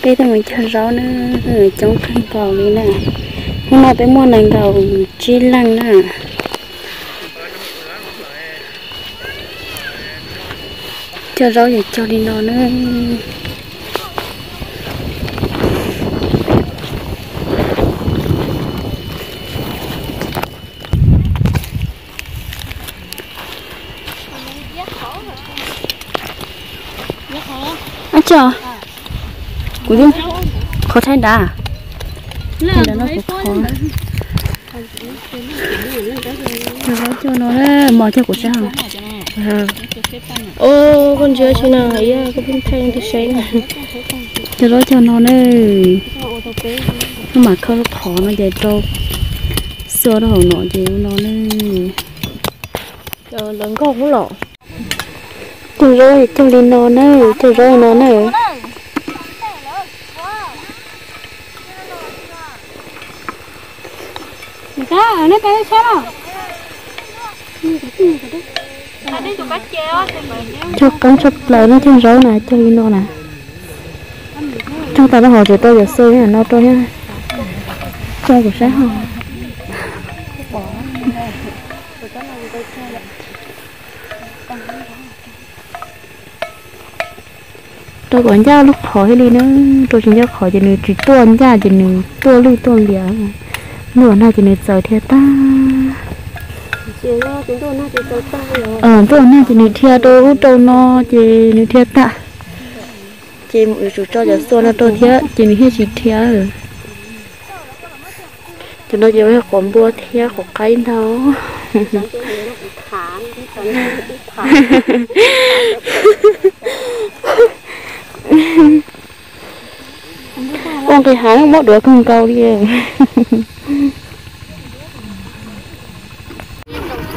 Peb tuaj mus cog zaub na, coob kawg nkaus li na. Hnub no peb muaj nees nkaum tsib leej na. Cog zaub ces cog li no na. Ab tso, kuv twb qhov thaij nrad. Cog no, mos cog kuv saib. Koj ntsia tsis na, koj pheej thaij tus saib na. Cog zaub cog no na, no mas khawb lub qhov no ces rau xua rau hauv no ces ua no na. Lawv nkauj hub los. Cog zaub cog li no na, cog zaub no na. Cog qeeb tshaj plaws no, cog zaub na, cog li no na. Cog tas rau hauv ces rau cov xua no rau thiab. Tso kuv saib hauv. Rau kom ncaj lub qhov thiaj li na, rau tsis ncaj qhov ces nws tsis tuaj ncaj ces nws tuaj lwj tuaj liam. Ntuj nag ces nws txaws dhia tag. Ntuj nag ces nws dhia rau ub rau no ces nws dhia tag. Ces mus yuav tsum tso cov xua no rau thiab ces nws thiaj tsis dhia. Cov no ces yog quav npua thiab quav qaib ntag. Ua nqis hav muab duav kawg nkaus li.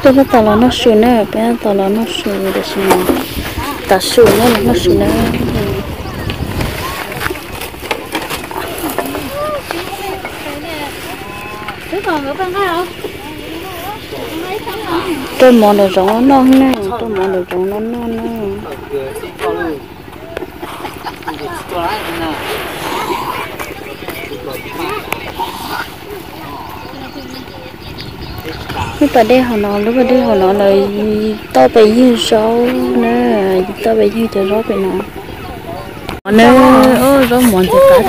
Tuaj tab tom los noj su na, peb tab tom los noj su tam sim no, tav su na los noj su na. Rau mov nraum zoov no noj na, rau mov nraum zoov no noj na. Lub pas dej hauv no, lub pas dej hauv no lawv toj pem ywg zaub na, toj pem ywg cov zaub pem no. Na, zaub mov ntxim qab.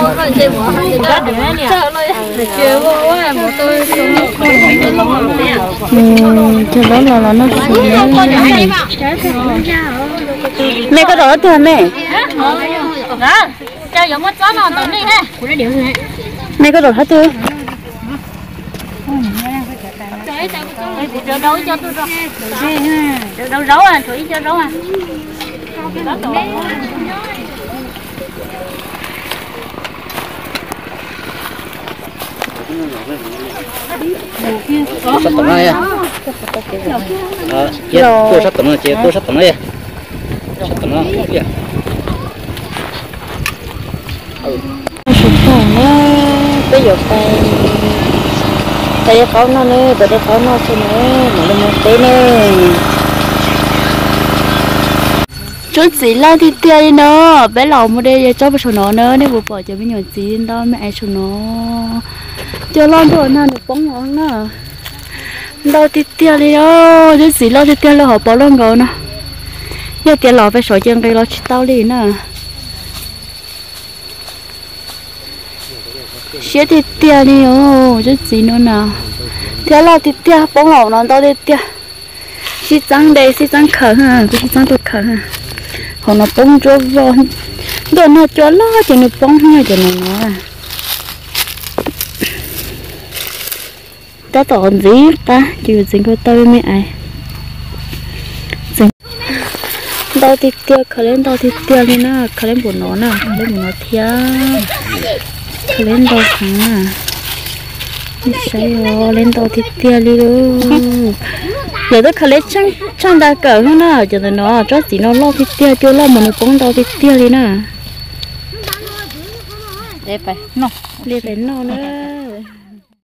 Cog zaub los los noj su. Me koj zaum thab twg me? Me koj zaum thab twg? Sab tom no, tuaj sab tom no ces tuaj sab tom no. Sab tom no. Peb yuav pais, pais de qaub noj ne, pais de qaub noj tso ne, mam li mus teb ne. Tsob txiv loj tiag tiag li no, peb los mus de tsob puag saum no na, nej puas pom cov me nyuam txiv ntau me ais saum no. Cua loj ntuj nag nws poob los na. Ntau tiag tiag li os, tsob txiv loj tiag tiag li hauv paus loj nkaus no. Yog tias los pem saud ces nqis los tsis tau li na. Siab tiag tiag li os, tsob txiv no na. Thiab loj tiag tiag, poob los no ntau tiag tiag. Sib txeeb de sib txeeb khaws, kuv sib txeeb tuaj khaws. Hauv no poob ntsuab vog, ntuj nag cua loj ces nws poob nyob cov no no. Tab tom ntxiv qab ces yuav txiv nkaus tau me ais. Ntau tiag tiag, khaws li ntau tiag tiag li na, khaws li npaum no na, khaws li npaum no thiab, khaws li ntau heev na. Saib os, li ntau tiag tiag li lauj. Lawv twb khaws li tshaj nta kawm xwb na, cov ntawm no tsob txiv no loj tiag tiag, cua loj mas nws poob ntau tiag tiag li na. Li pem noj na.